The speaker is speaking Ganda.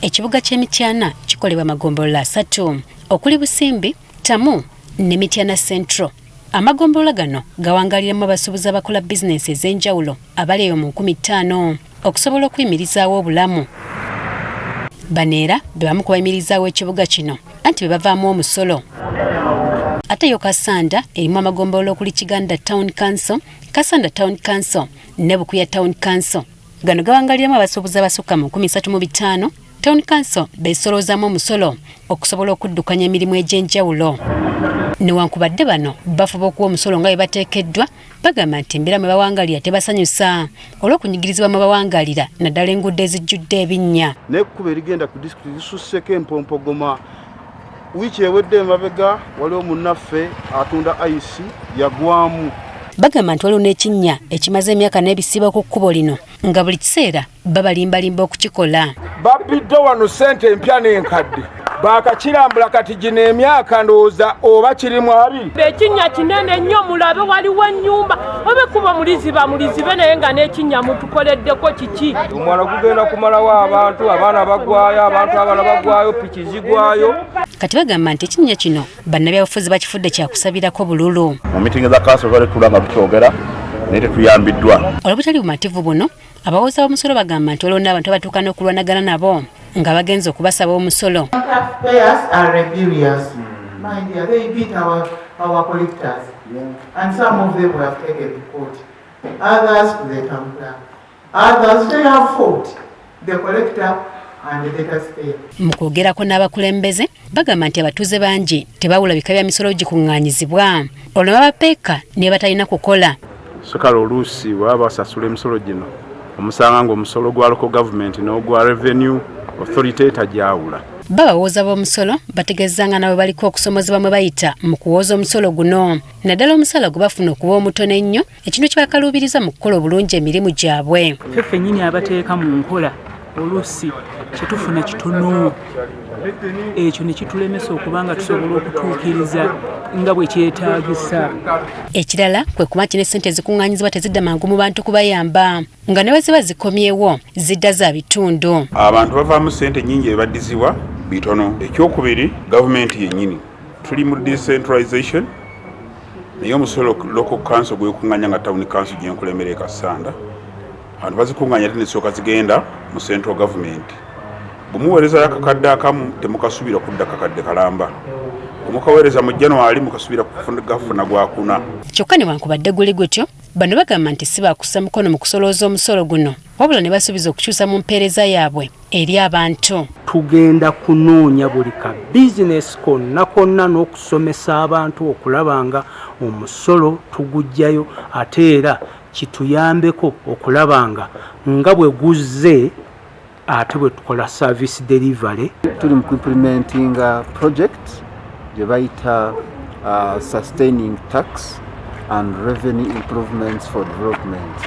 Ekibuga ky'e Mityana kikolebwa amagombolola asatu okuli Busimbi, Tamu ne Mityana Central. Amagombolola gano gawangaliramu abasuubuzi abakola bizinensi ez'enjawulo abali eyo mu 5000 okusobola okuyimirizaawo obulamu. Bano era be bamu ku bayimirizaawo ekibuga kino anti be bavaamu omusolo. Ate yo Kassanda erimu amagombolola okuli Kiganda Town Council, Kassanda Town Council ne Bukuya Town Council. Gano gawangaliramu abasuubuzi abasukka mu 35,000. Town Council besoloozamu omusolo okusobola okuddukanya emirimu egy'enjawulo. Newankubadde bano bafuba okuwa omusolo nga bwe bateekeddwa, bagamba nti embeera mwe bawangalira tebasanyusa olw'okunyigirizibwa mwe bawangalira naddala enguudo ezijjudde ebinnya. N'ekkubo erigenda ku disitulikiti lisusseko empompogoma. Wiiki ewedde emabega waliwo munnaffe atunda ayisi yagwamu. Bagamba nti waliwo n'ekinnya ekimaze emyaka n'ebisiibo ku kkubo lino nga buli kiseera babalimbalimba okukikola. Babbidde wano ssente empya n'enkadde baakakirambula kati gino emyaka ndowooza oba kirimu 20. Ekinnya kinene nnyo, mulabe waliwo ennyumba oba ekkubo muliziba mulizibe naye nga n'ekinnya mutukoleddeko kiki? Omwala gugenda kumalawo abantu, abaana bagwayo, abantu abalala bagwayo, piki zigwayo. Kati bagamba nti ekinnya kino bannabyabufuzi bakifudde kyakusabirako bululu. Mu mitingi za kanso twali tutula nga tukyogera naye tetuyambiddwa. Olw'obutali bumativu buno, abawooza b'omusolo bagamba nti waliwo n'abantu abatuuka n'okulwanagana nabo nga bagenze okubasaba omusolo. Taxpayers are rebellious. My dear, they beat our collectors. And some of them were taken to court. Others to the town clerk. Others, they have fought the collector and the taxpayer. Mu kwogerako n'abakulembeze bagamba nti abatuuze bangi tebawula bika bya misolo gikuŋŋaanyizibwa, olwo ne babapeeka ne batalina kukola. So kale oluusi bwe baba basasula emisolo gino omusanga ng'omusolo gwa local government n'ogwa revenue authority tagyawula. Babawooza b'omusolo bategeeza nga nabo baliko okusomozebwa mwe bayita mu kuwooza omusolo guno, naddala omusala gwe bafuna okuba omutono ennyo, ekintu kibakaluubiriza mu kukola obulungi emirimu gyabwe. Ffe ffennyini abateeka mu nkola oluusi kyetufuna kitono, ekyo ne kitulemesa okuba nga tusobola okutuukiriza nga bwe kyetaagisa. Ekirala kwe kuba nti ne ssente ezikuŋŋaanyizibwa tezidda mangu mu bantu kubayamba, nga ne bwe ziba zikomyewo zidda za bitundu. Abantu bavaamu ssente nnyingi ebaddizibwa bitono. Ekyokubiri, gavumenti yennyini tuli mu decentralization, naye omusolo local council gwekuŋŋaanya nga town council gyenkulembera e Kassanda, abantu bazikuŋŋaanya ate nesooka zigenda mu central government. Bwe muweerezayo akakadde akamu temukasuubira kudda kakadde kalamba, bwe mukaweereza mu January mukasuubira gafuna gwakuna. Kyokka newankubadde guli gutyo, bano bagamba nti si baakussa mukono mu kusolooza omusolo guno, wabula ne basuubiza okukyusa mu mpeereza yaabwe eri abantu. Tugenda kunoonya buli ka bizinesi konna konna n'okusomesa abantu okulaba nga omusolo tuguggyayo, ate era kituyambeko okulaba nga bwe guzze ate bwe tukola service delivery. Tuli mu kuimplementinga project gye bayita sustaining tax and revenue improvements for development.